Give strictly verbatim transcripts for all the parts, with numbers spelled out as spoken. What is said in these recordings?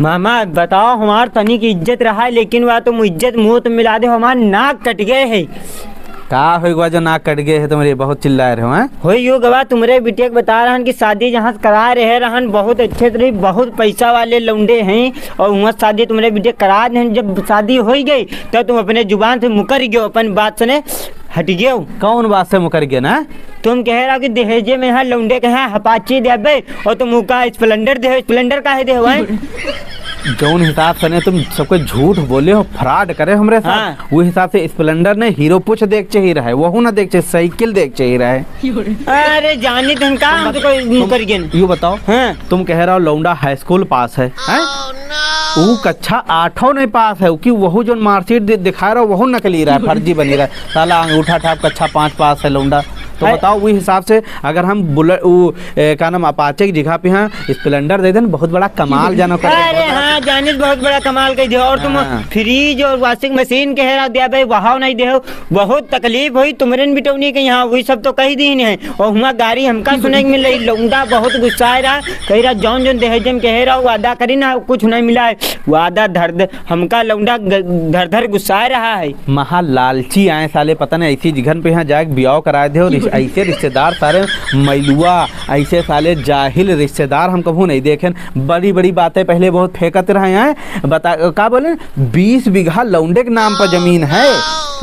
मामा, बताओ, हमार तनिक इज्जत रहा है, लेकिन वह तुम इज्जत मुँह तुम मिला दे, हमार नाक कट गए है। का होइ गवा जो नाक कट गए है तुम्हरे, बहुत चिल्लाए रहे हो, हैं? होई यो गवा, तुम्हरे बिटिया के बता रहन कि शादी जहाँ से करा रहे रहन, बहुत अच्छे से रही, बहुत पैसा वाले लौंडे हैं, और वहाँ शादी तुम्हरे बिटिया करा देहन। जब शादी होई गई, तब तुम अपने जुबान से मुकर गयो, अपन बात से ने हट गयो। कौन बात से मुकर गयो ना? तुम कह रहा कि दहेजे में यहाँ लौंडे के यहाँ Apache देबे, और तुम उका Splendor दे, Splendor काहे दे हो, हैं? जौन हिसाब से ने तुम सबको झूठ बोले हो, fraud करे हमरे साथ, हाँ। वो हिसाब से Splendor ने Hero कुछ देख चाहिए रहे, वहू ना देख चाहिए, साइकिल देख चाहिए रहे। अरे जानी तुम का, हम तो कोई तुम मुकर गए न। यू बताओ, हाँ। तुम कह रहे हो लौंडा high school pass है, हैं? ऊ कक्षा आठों नहीं पास है, कि वहू जौन marksheet दि-, दिखा रहा, वहू नकली रहा है, फर्जी बनी रहा है। साला अंगूठा छाप कक्षा पाँच पास है लौंडा। तो अरे बताओ, वो हिसाब से अगर हम बुल-, ऊ, ए, का नाम, Apache की जगह पे हाँ Splendor दे देन, बहुत बड़ा कमाल जानो कर अरे देन। हाँ, जानित बहुत बड़ा कमाल कह दियो। और तुम हाँ। Fridge और washing machine कह रहा दिया भाई, वहाव नहीं दे हो, बहुत तकलीफ हुई तुमरे न बिटौनी के यहाँ, वही सब तो कह दीन है। और हुआ गारी हमका सुने के मिल रही, लौंडा बहुत गुस्सा रहा, कह रहा जौन जौन दहेज में कह रहा, वादा करी ना, कुछ नहीं मिला है, वादा धर दे। हमका लौंडा ग-, धर धर गुस्सा रहा है। महा लालची आए साले, पता नहीं ऐसी जिघन पे यहाँ जाके बियाह कराए दे और रिश-, ऐसे रिश्तेदार सारे मैलुआ, ऐसे साले जाहिल रिश्तेदार हम कभू नहीं देखेन। बड़ी बड़ी बातें पहले बहुत फेंकत रहे हैं, बता का बोले, बीस बीघा लौंडे के नाम पर जमीन है।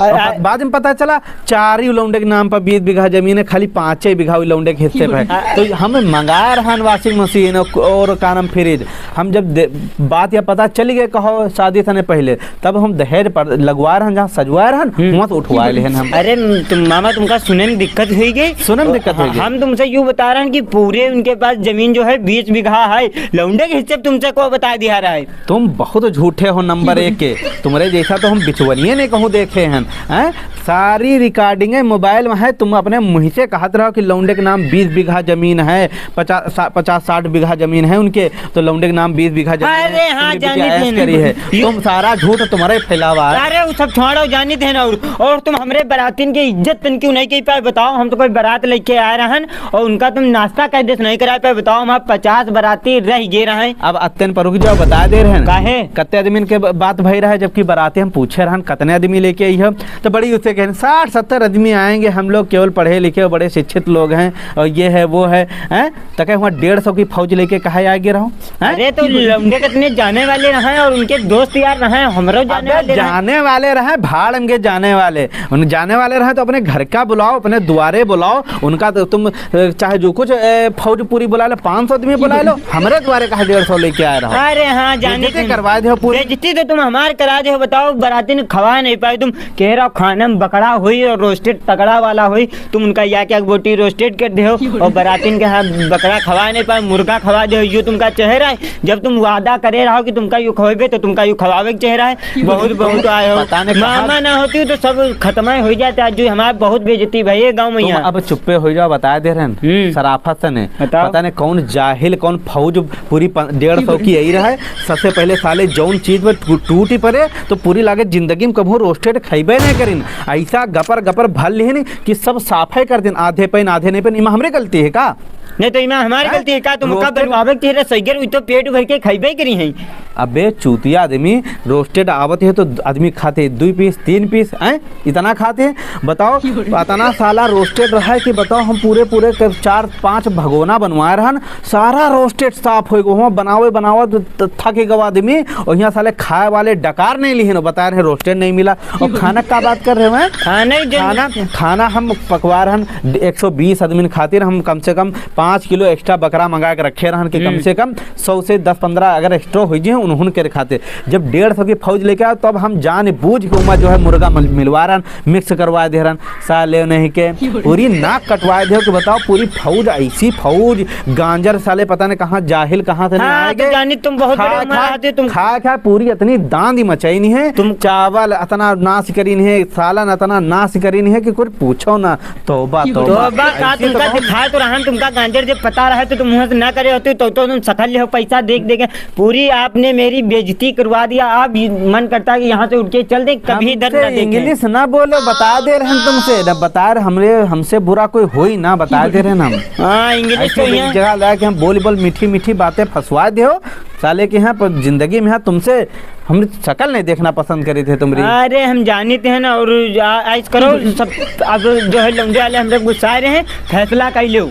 और अरे, बाद में पता चला चार ही लौंडे के नाम पर बीस बीघा जमीन है, खाली पाँचे बीघा वही लौंडे के हिस्से पे है। तो हम मंगाए रहन washing machine और, और का नाम, fridge। हम जब दे-, बात या पता चल गए, कहो शादी से पहले, तब हम दहेज पर लगवाए रहन, जहाँ सजवाए रहन, हम्म। वहाँ से उठवाए लेहन हम। अरे तुम मामा, तुमका सुने में दिक्कत हुई गई। सुने में दिक्कत हुई गई। हम तुमसे यूँ बता रहे हैं कि पूरे उनके पास जमीन जो है बीस बीघा है, लौंडे के हिस्से पे तुमसे को बता दिया रहा है। तुम बहुत झूठे हो नंबर एक के। तुम्हरे जैसा तो हम बिचवनिये नहीं कहूँ देखे हैं, हैं? सारी recording mobile में है। तुम अपने मुँह से कहत रहो कि लौंडे के नाम बीस बीघा जमीन है, पचास, सा-, पचास साठ बीघा जमीन है उनके, तो लौंडे के नाम बीस बीघा जमीन अरे है, हाँ, उनके जानी पीछे ऐश थे करी ना। है। यू- तुम सारा झूठ तुम्हरे फैलावा है। अरे वो सब छोड़ो, जानी थे ना। और, और तुम हमरे बरातिन के इज्जत तन क्यों नहीं की पाए, बताओ। हम तो कोई बरात लेके आए रहन, और उनका तुम नाश्ता कह देस नहीं कराए पे, बताओ, हम पचास बराती रह गए रहे। अब अत्यन पर रुक जाओ, बता दे रहे हैं। काहे? कत्ते आदमी के ब-, बात भई रहे, जबकि बराती हम पूछे रहन, "कतने आदमी लेके आई है?" तो बड़ी उससे कहें, "साठ सत्तर आदमी आएंगे, हम लोग केवल पढ़े लिखे और बड़े शिक्षित लोग हैं, और ये है, वो है।" हैं? तो कहे, "वहाँ डेढ़ सौ की फौज लेके कहाँ आ गए रहो?" हैं? अरे, तो लौंडे कितने जाने वाले रहे और उनके दोस्त यार रहे, हमरो जाने अबे, वाले रहे। जाने वाले रहे, भाड़ में के जाने वाले। उन जाने वाले रहे तो अपने घर का बुलाओ, अपने द्वारे बुलाओ, उनका तो तुम, अ, चाहे जो कुछ, अ, फौज पूरी बुला लो, पाँच सौ आदमी बुला लो, हमरे द्वारे कहा डेढ़ सौ लेके आए रहो। अरे हाँ, जाने बेइज्जती तुम। करवा दे हो पूरी। बेइज्जती तो तुम हमार करा दे हो, बताओ, बराती ने खवा नहीं पाए, तुम कह रहा हो खाना में बकरा हुई और roasted तगड़ा वाला हुई, तुम उनका या क्या बोटी roasted कर दे हो और बरातिन के हाथ बकरा खवा नहीं पाए, मुर्गा खवा दे हो, यो तुमका चेहरा है। जब तुम वादा करे रहो कि तुमका यू खवाबे, तो तुमका यू खवावे के चेहरा है। बहुत, बहुत आए हो। पता नहीं कहाँ मामा ना होती तो सब खत्म हो जाते। आज जो हमारे बहुत बेइज्जती भई है गाँव में तुम यहाँ। अब चुप्पे हो जाओ, बता दे रहन। हम्म। सराफत से ने। बताओ। पता नहीं कौन जाहिल, कौन फौज पूरी प-, डेढ़ सौ की आई रहा है। सबसे पहले साले जौन चीज में टू-, टूटी पड़े तो पूरी लागे जिंदगी में कभू roasted खइबे नहीं करिन। ऐसा गपर गपर भर लिहिन कि सब साफे कर दिन, आधे पेन, आधे नहीं पेन। इमा हमरे गलती है का? नहीं तो इमा हमारी हैं? गलती है का? तुम का roasted बनवावे के चेहरे सही गर, उ तो पेट भर के खइबे करी हैं। अबे चूतिया आदमी, roasted आवत है तो आदमी खाते दुई piece, तीन piece, हैं? इतना खाते हैं? बताओ, इतना साला roasted रहा है कि बताओ, हम पूरे, पूरे क-, चार पाँच भगोना बनवाए रहन, सारा roasted साफ होई गो, वहाँ बनावे, बनावे तो त-, थक गवा आदमी, और यहाँ साले खाए वाले डकार नहीं लिहिन, बताए रहे roasted नहीं मिला। और खाना का बात कर रहे हो, हैं? खाना ही जो खाना, खाना हम पकवा रहन एक सौ बीस आदमी खातिर, हम कम से कम पाँच किलो extra बकरा मंगा के रखे रहन कि कम हम्म। से कम सौ से दस पन्द्रह अगर extra हो जाए उन्होंने के खातिर। जब डेढ़ सौ की फौज लेके आओ, तब हम जान बूझ के उमा जो है मुर्गा मिल-, मिलवा रहन, mix करवा दे रहन। साले नहीं के पूरी नाक कटवा दे हो कि बताओ, पूरी फौज, ऐसी फौज, गांजर साले पता नहीं कहाँ, जाहिल कहाँ से नहीं हाँ, आए तो गए। जानी तुम बहुत खा, बड़े उम्र खा, आते तुम। खा, खा, पूरी इतनी दांदी मचाई नहीं है। तुम चावल इतना नाश करी नहीं है, सालन इतना नाश करी नहीं है कि कुछ पूछो ना। तौबा, तौबा। तौबा का ऐसे तो तुमका कहो। दिखाए तो रहन, तुमका गांजे जब पता रहे तो तुम मुँह से ना करे होते, तो, तो तुम सकल ले हो, पैसा देख देख के पूरी आपने मेरी बेइज्जती करवा दिया। आप ये मन करता है कि यहाँ से उठ के चल दे, कभी इधर हमसे ना देखें। English ना बोलो, बता दे रहे हैं तुमसे, ना बता रहे हमरे, हमसे बुरा कोई होई ना, बता दे रहे हैं हम। हाँ, English ऐसे तो एक यहाँ जगह ला के हम बोल बोल मीठी मीठी बातें फंसवा दे हो, साले के यहाँ पर जिंदगी में यहाँ तुमसे हम शकल नहीं देखना पसंद करे थे तुमरी। अरे हम जानित हैं ना, और आ-, ऐस करो सब, अब जो है लौंडे वाले हमरे गुस्सा रहे हैं, फैसला कर लो।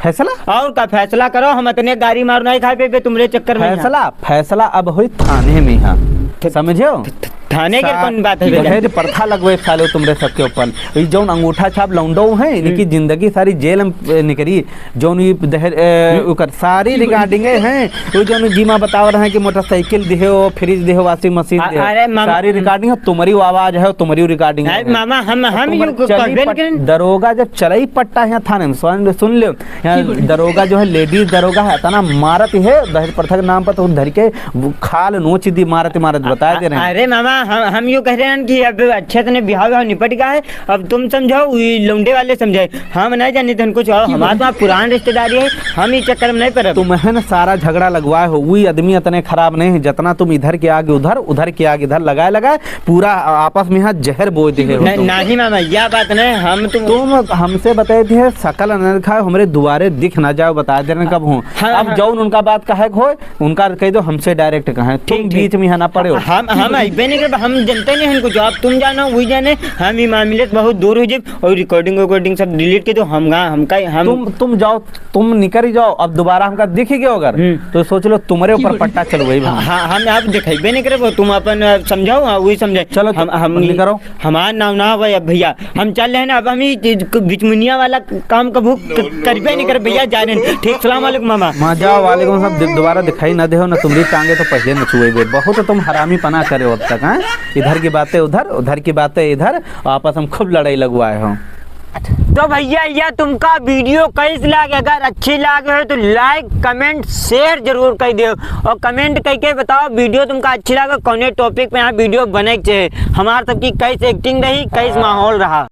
फैसला? और का फैसला करो, हम इतने गारी मार नहीं खाए पे, पे तुमरे चक्कर में यहाँ। फैसला, फैसला अब होई थाने में यहाँ। थ-, समझो? थ-, थ-, थाने के सा-, कौन बात है बेटा? दहेज प्रथा लगवे साले तुमरे सबके ऊपर। ई जौन अंगूठा छाप लौंडो हैं, इनकी हम्म। जिंदगी सारी जेल में, ए, निकरी। जौन ई दहेज, ए, हम्म। ओकर सारी recording हैं। वो जौन जीमा बताव रहे हैं कि मोटरसाइकिल दिहे हो, fridge दिहे हो, washing machine आ-, दिहे हो। अरे मामा, सारी recording है, तुम्हारी वो आवाज है, तुम्हारी वो recording अरे है। मामा, हम, हम तुम्हारे यूं को चली करबे न पट-, करें। दरोगा जब चलई पट्टा यहाँ थाने में, सुन, सुन लो, यहाँ दरोगा जो है, ladies दरोगा है, इतना मारत है दहेज प्रथा के नाम पर, तो धर के वो खाल नोच दी, मारत, मारत, बता दे रहे हैं। अरे मामा, हम, हम यूं कह रहे हैं कि अब अच्छे से बिहाव, बिहाव निपट गया है, अब तुम समझाओ, ये लौंडे वाले समझाए, हम नहीं जाने तन कुछ, और हमारे तो पुरान रिश्तेदारी है, हम इस चक्कर में नहीं पड़ब। तुम है ना सारा झगड़ा लगवाए हो, वही आदमी इतने खराब नहीं है, जितना तुम इधर के आगे उधर, उधर के आगे इधर, लगाए लगाए पूरा आपस में यहाँ जहर बोए दे हो न-, तुम। नहीं मामा, यह बात नहीं, हम तुम तुम हमसे बताए थे, शकल न दिखाओ, हमरे दुआरे दिख ना जाओ, बता दे रहे कब हूँ। हाँ, अब हाँ। जौन उनका बात कहे के होए, उनका कह दो, हमसे direct कहें, तुम ठीक, ठीक। बीच में यहाँ ना पड़े हो। हम, हम अइबे नहीं करब, हम जनते नहीं हैं कुछ, अब तुम जानो, वही जाने, हम ई मामले से बहुत दूर हो जाब, और recording, recording सब delete कर दो, हम गा-, हम का, हम तुम, तुम जाओ, तुम निकल ही जाओ, अब दोबारा हमका दिख ही गयो अगर, हम्म। तो सोच लो, तुम्हारे ऊपर पट्टा चलवाई हम। हाँ, हाँ, हम अब दिखेबे नहीं करब, तुम अपन, अ, समझाओ, हाँ, वही समझाए। चलो, हम, हम निकलो। हमार नाम ना होवे अब भैया, हम चल रहे हैं ना, अब हम ई बिचमुनिया वाला काम कबू क-, करबे नहीं करब भैया, जाने। ठीक, सलाम वालेकुम मामा। माँ जाओ, वालेकुम सलाम। दि-, दोबारा दिखाई ना दे हो ना, तुम्हारी टांगे तो पहले न छुएबे। बहुत तुम हरामीपना करे हो अब तक, हैं? इधर की बातें उधर, उधर की बातें इधर, आपस में खूब लड़ाई लगवाए हो। तो भैया, यह तुमका video कैस लागे? अगर अच्छी लागे हो तो like, comment, share जरूर कर दो, और comment करके बताओ video तुमका अच्छी लागे, कौने topic पे यहाँ video बने के चाहे, हमार सबकी कैस acting रही, कैस माहौल रहा।